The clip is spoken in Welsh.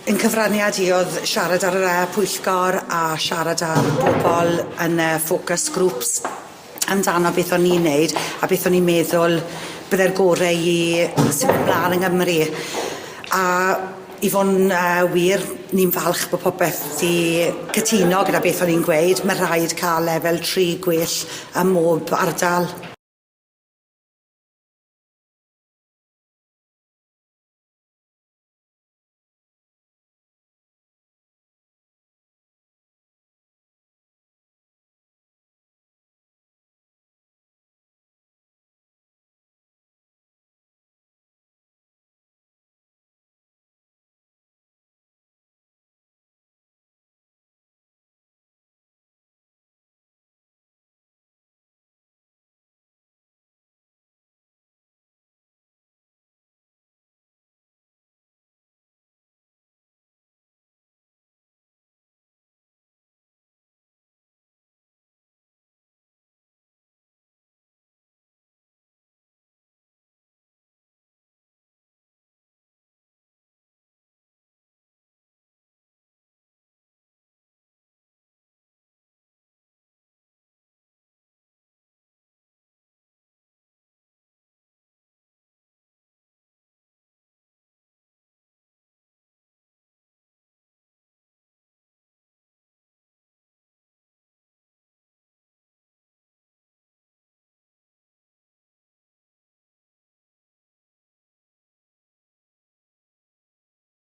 Yn cyfraniad i o'dd siarad ar yr yy pwyllgor a siarad â'r bobol yn y focus groups amdano beth o'n i'n neud a beth o'n i'n meddwl bydde'r gore i symud mlan yng Nghymru. A i fo' yn yy wir, ni'n falch bo' popeth 'di cytuno gyda beth o'n i'n gweud, ma' rhaid ca'l lefel tri gwell ym mob ardal.